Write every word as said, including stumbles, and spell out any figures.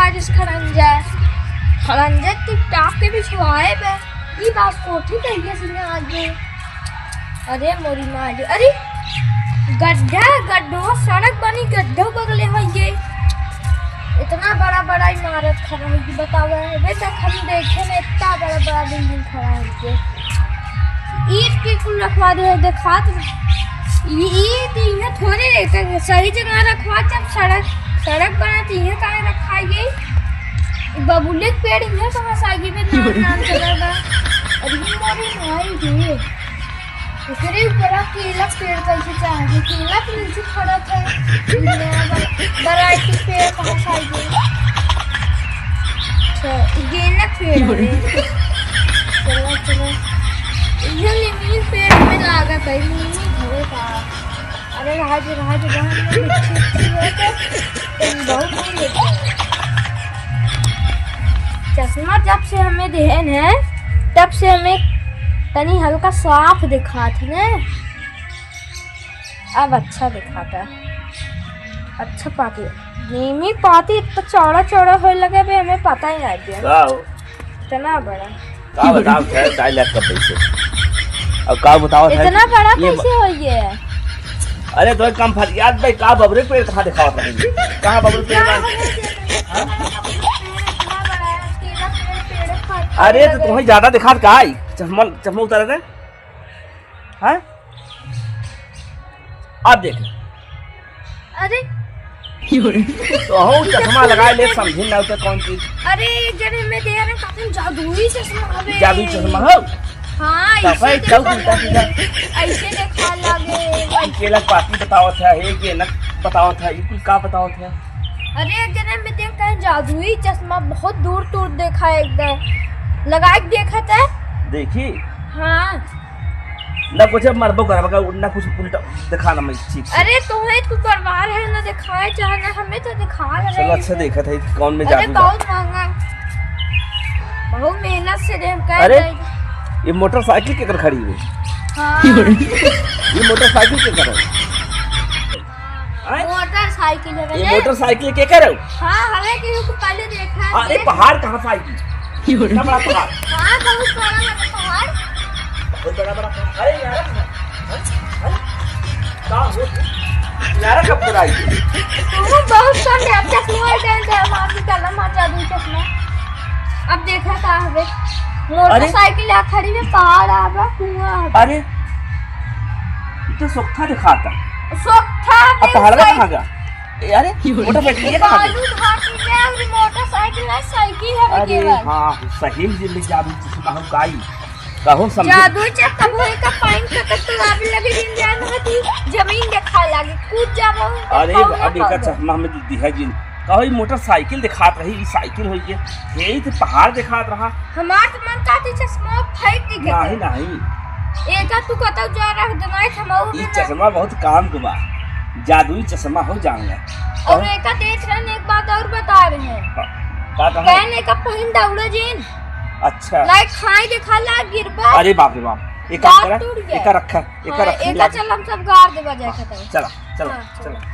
आज इस खड़ंजा, खड़ंजा टिकटॉक के बिछवाए बे। ई बात कोठी कहिए सुने आज बे। अरे मोरी माँ रे, अरे गड्ढा, गड्ढो सड़क बनी, गड्ढो बगले होइए। इतना बड़ा बड़ा इमारत खड़ा होइए, बतावा है बे, तक हम देखे ना इतना बड़ा बड़ा बिल्डिंग खड़ा होइए। ईंट के कुल रखवा दे, देखात ना। ई, ई तो इहाँ थोड़े रहते हैं, सही जगह रखवा, जब सड़क, सड़क बना तो इहाँ काहे रखा ये? बबुले के पेड़ इहाँ कहाँ से आगे में नाम, नाम चला बा? अरे मोरे माई रे, एकरे ऊपर केला के पेड़ कैसे चढ़े? केला के नीचे खड़ा था, दुनिया बड़ा, बड़ा एक पेड़ कहाँ से आगे? अच्छा, ई गेंदा के पेड़ हवे। चलो, चलो। ये नीम के पेड़ में लागत है, नीम के हवे का? अरे रहा दे, रहा दे, रहा दे, बिच्छी, बिच्छी होते, तुम बहुत दूर लेते हो। चश्मा जब से हमें देहन है, तब से हमें तनी हल्का साफ दिखात है ना। अब अच्छा दिखाता, अच्छा पाती, नीमी पाती इतना चौड़ा चौड़ा होए लगे बे, हमें पता ही ना दिया। का हो? इतना बड़ा। का बताओ, खैर, डायलॉग का पैसे। अब का बताओ, खैर, इतना बड़ा ये कैसे ब- हो ये? अरे, तो एक काम फरियाद भाई, का बबरे पेड़ कहाँ दिखावत रहे? कहाँ बबरे पेड़ बा? हाँ? अरे, तो तुम्हें ज्यादा दिखात का आई? चश्मा, चश्मा उतारे थे? हाँ? अब देख। अरे। तो हो चश्मा लगाए ले, समझे ना उसे कौन चीज। अरे, एक जने में दे रहे, काफी जादुई चश्मा हवे। जादुई चश्मा हो? हाँ, तो ऐसे भाई, देखा चल, उल्टा लागे। सीधा। ऐसे देखा लागे। केला पाती बतावत है, हे गेनक बतावत है, ये कुल का बतावत है? अरे, एक जने में देख कहे जादुई चश्मा बहुत दूर दूर देखा है एकदम। लगा के देखत है। देखी? हाँ। ना कुछ मरबो करबा का, ना कुछ उल्टा दिखा ना मैं ठीक से। अरे तोहे तू परिवार है ना दिखाए, चाहे ना हमें तो दिखा रहे चलो हैं। अच्छा देखत है कौन में अरे जादू बा। बहुत महंगा, बहुत मेहनत से दे हम कह अरे, रहे हैं। ये मोटरसाइकिल केकर खड़ी है? हाँ। ये मोटरसाइकिल केकर है? आय? मोटरसाइकिल है ये भैया। मोटरसाइकिल केकर है? हाँ, हमें किसी को पहले देखा है। अरे, पहाड़ कहाँ से आई थी? इतना बड़ा पहाड़। हाँ, बहुत बड़ा बड़ा पहाड़। बहुत बड़ा बड़ा पहाड़। अरे, यार, अरे, अरे, का हो? यार, कब तक आई थी? तू बहुत कम है, अब चश्मा उतार दे, माँ की कलम आ जादू चश्मा। अब देखा का हवे? अरे? मोटरसाइकिल आ खड़ी में, पहाड़ आवा, कुआं आवा। अरे, ये तो सोखा दिखाता। सोखा अब पहाड़ में साइकिल कहाँ गया? ए, अरे, मोटरसाइकिल ये कहाँ गया? बालू घाटी में और मोटरसाइकिल है, साइकिल है अरे, केवल। हाँ, सही में जिंदगी जादू चश्मा हो गाई। कहो समझे? जादू चश्मा कबो एक पाइन के तक तो आवे लगे, दिन जान होती, जमीन दिखाए लागे, कूद जाबो, अरे, पाँव ना अब एका पाबो। चश्मा हमें दी है जिन। कहो, ई मोटरसाइकिल दिखात रही, ई साइकिल होई के, हे, ई तो पहाड़ दिखात रहा। हमार तो मन कहते चश्मा फेंक के नहीं, कहते। नहीं। एका तू कतौ जा रहा, दिमाग थमाऊ ई में ना। चश्मा बहुत काम के बा, जादुई चश्मा हो जान ले। और कहो। एका देख रहे हैं, एक बात और बता रहे हैं। का कहे? कहने का पहिन दौड़ा जीन। अच्छा। लाइक खाई देखा ला गिरबा। अरे बाप रे बाप, एक काम दांत करा, टूट गया। एका रखा, एका हाँ, रखा, एका लाग। चल हम सब गाड़ देबा जाए हाँ, खतम। चला, चला, हाँ, चला। चला।